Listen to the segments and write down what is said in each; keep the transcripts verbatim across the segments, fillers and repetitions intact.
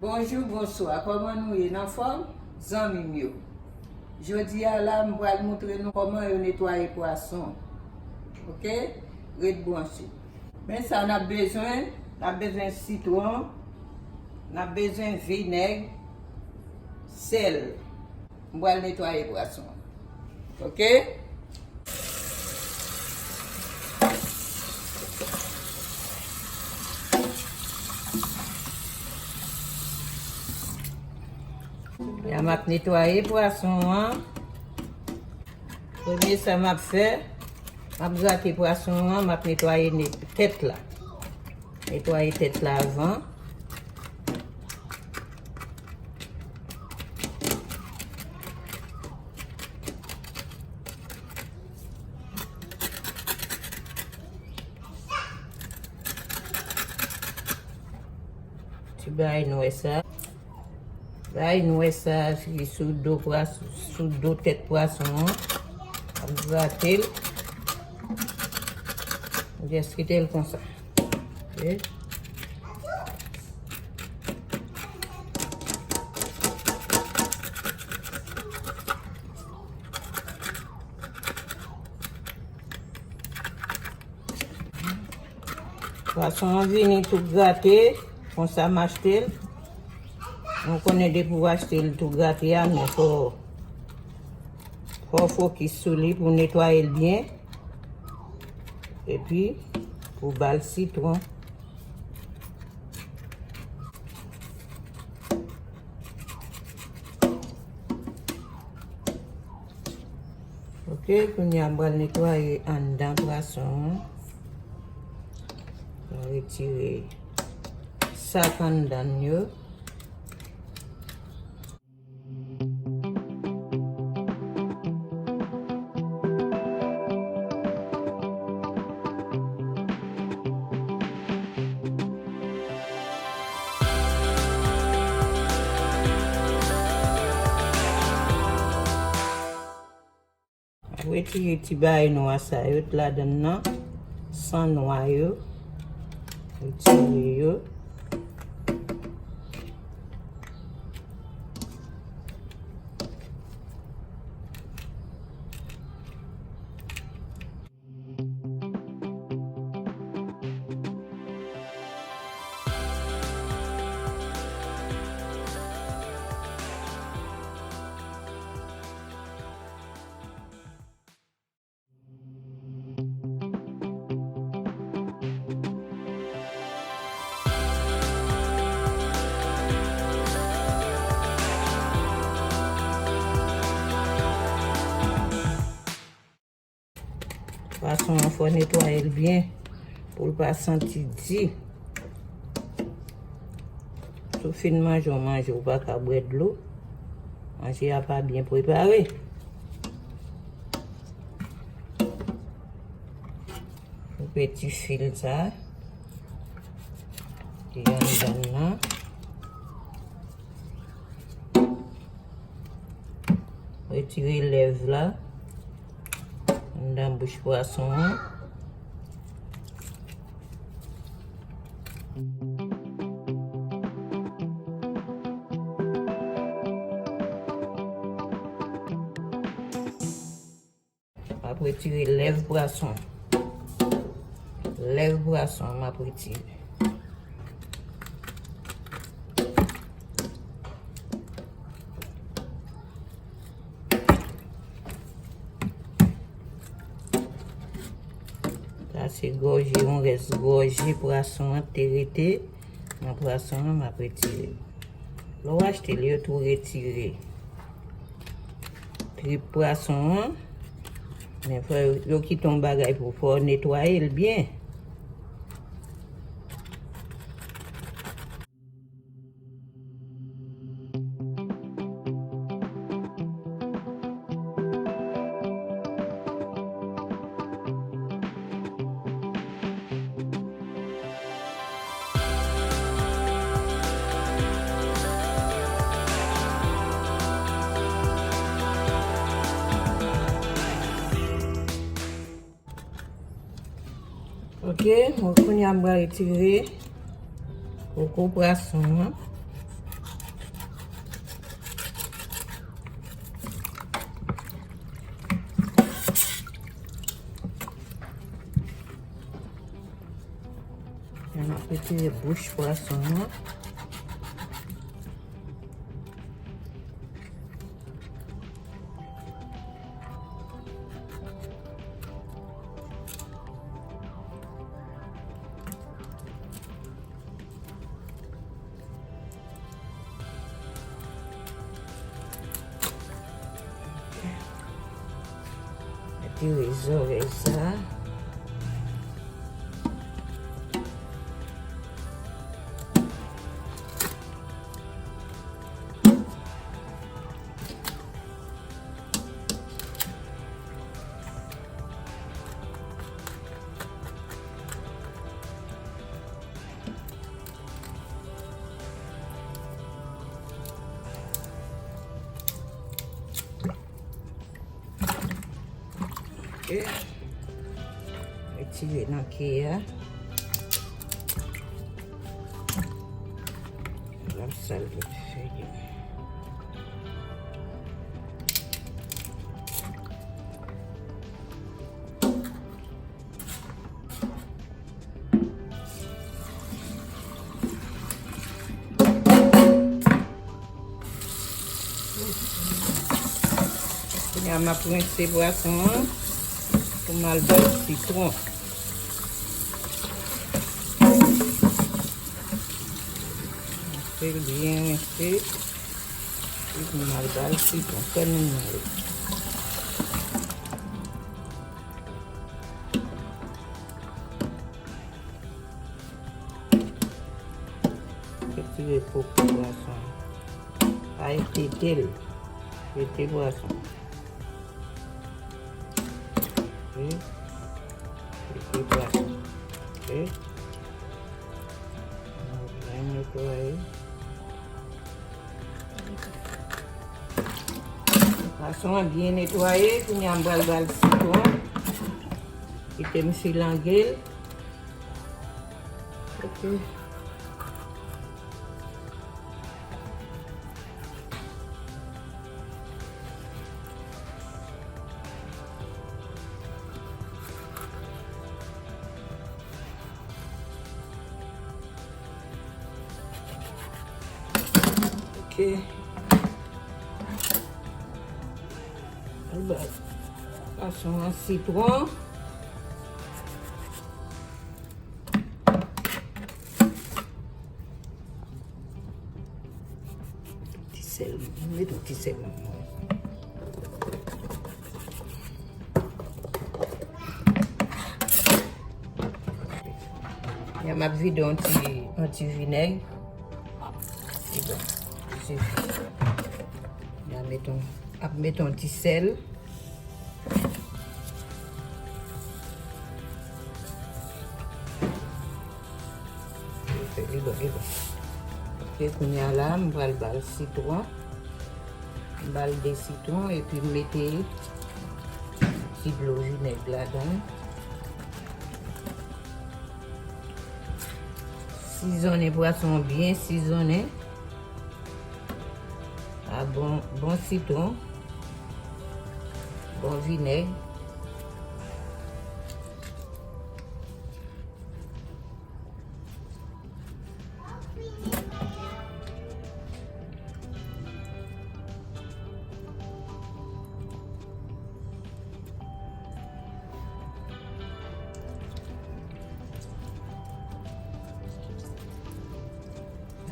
Bonjou, bonswa, kòman nou ye? N anfòm? Zanmi m yo. Jodi a la, m pral moutre nou kòman yo netwaye pwason. Oke? Ret branche. Men sa n ap bezwen, n ap bezwen sitwon, n ap bezwen vinèg, sèl. M pral netwaye pwason an. Oke? La, m ap netwaye pwason an. Premye sa m ap fè, m ap grate pwason an, m ap netwaye ne-, tèt la. Netwaye tèt la avan. Ti bagay nwè sa. Bay nwè sa ki sou do pwas-, sou do tèt pwason an. Ap grate l. Just kite l konsa. Oke. Pwason an vini tou grate, konsa m achte l. Nou konnen depi w achte l tou grate a, men fò, fò w fokis sou li pou w netwaye l byen. Epi, pou w ba l sitwon. Oke, kounye a m pral netwaye anndan pwason an. Mwen retire sa k anndan l yo. Retire ti bagay nwa sa yo t ladan l nan, san nwa yo, retire yo. Pwason an fò netwaye l byen pou l pa santi di. Si w fin manje yon manje, ou pa ka bwè dlo. Manje a pa byen prepare. Koupe ti fil sa ki anndan nan. Retire lèv la anndan bouch pwason an. M ap retire lèv pwason. Lèv pwason, m ap retire. Sa se gòje, yon rès gòje pwason an te rete nan pwason an, m ap retire. Lè w achte l, yo tou retire trip pwason an, men fò yo, yo kite yon bagay pou fò w netwaye l byen. Ok, bon, kounye a m pral retire koko pwason an. Tire bouch pwason an. Retire zòrèy sa. Ok. Retire nan ke a. L ap sal vit fè. Kounye a, m ap rense pwason an pou m al ba l sitwon. Rense l byen rense. Epi m al ba l sitwon. Fè nou mare. Retire po pou pwason an. Pa etete l. Jete pwason. Ok. Jete pwason. Ok. Nou byen netwaye. Pwason an byen netwaye, kounye a m pral ba l sitwon. Kite m filange l. Ok. Ok. Alba, pwason an, sitwon. Ti sèl, met yon ti sèl nan mwen. Ya m ap vide yon ti, yon ti vinèg. Se bon. Se fini. Ya met yon, ap met yon ti sèl. Li bon, li bon. Ok, kounye a la, m pral ba l sitwon. M ba l de sitwon epi m mete ti dlo vinèg ladan l. Sizonnen pwason an byen sizonnen. A bon, bon sitwon. Bon vinèg.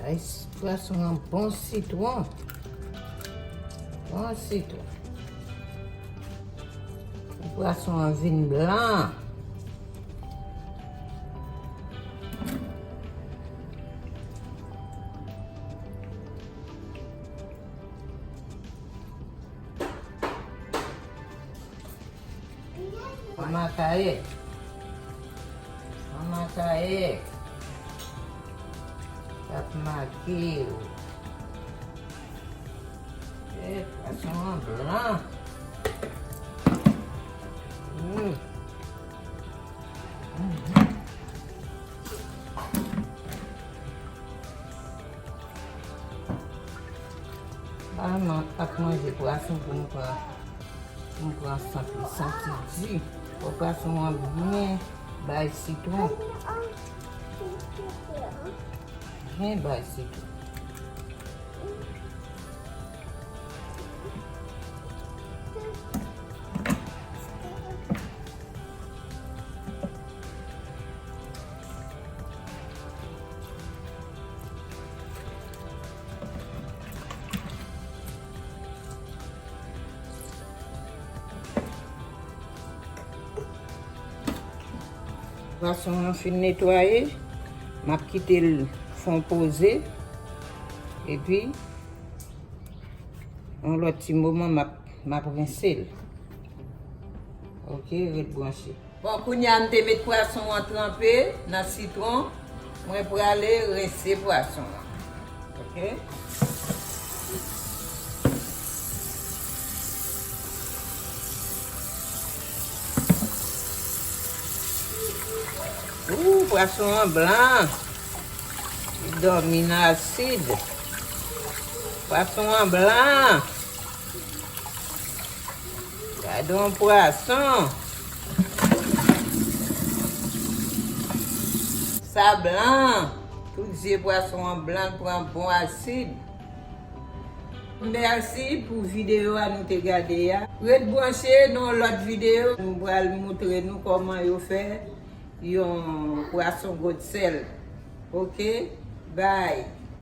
Ay, pwason an bon sitwon. Bon sitwon. Pwason an vin blan. Manman Kayè. Manman Kayè. T ap make w. E, pwason an blan. Mm. Mwen ap manje pwason pou m pran, pou m pran sant li, santi di. Fò pwason an byen bay sitwon. Hen, bay, se tou. Pwason an fin netwaye, m ap kite l fè yon poze. Epi, yon lòt ti moman, m ap, m ap rense l. Oke, ret branche. Bon, kounye a m te met pwason an tranpe nan sitwon. Mwen prale rense pwason an. Oke? Ooh, pwason an blan. Li dòmi nan asid. Pwason an blan. Gade yon pwason. Sa blan. Tout zye pwason an blan, l pran bon asid. Mèsi pou videyo a nou te gade a. Ret branche nan yon lòt videyo. Nou pral moutre nou kòman yo fè yon pwason godsèl. Oke? Bye.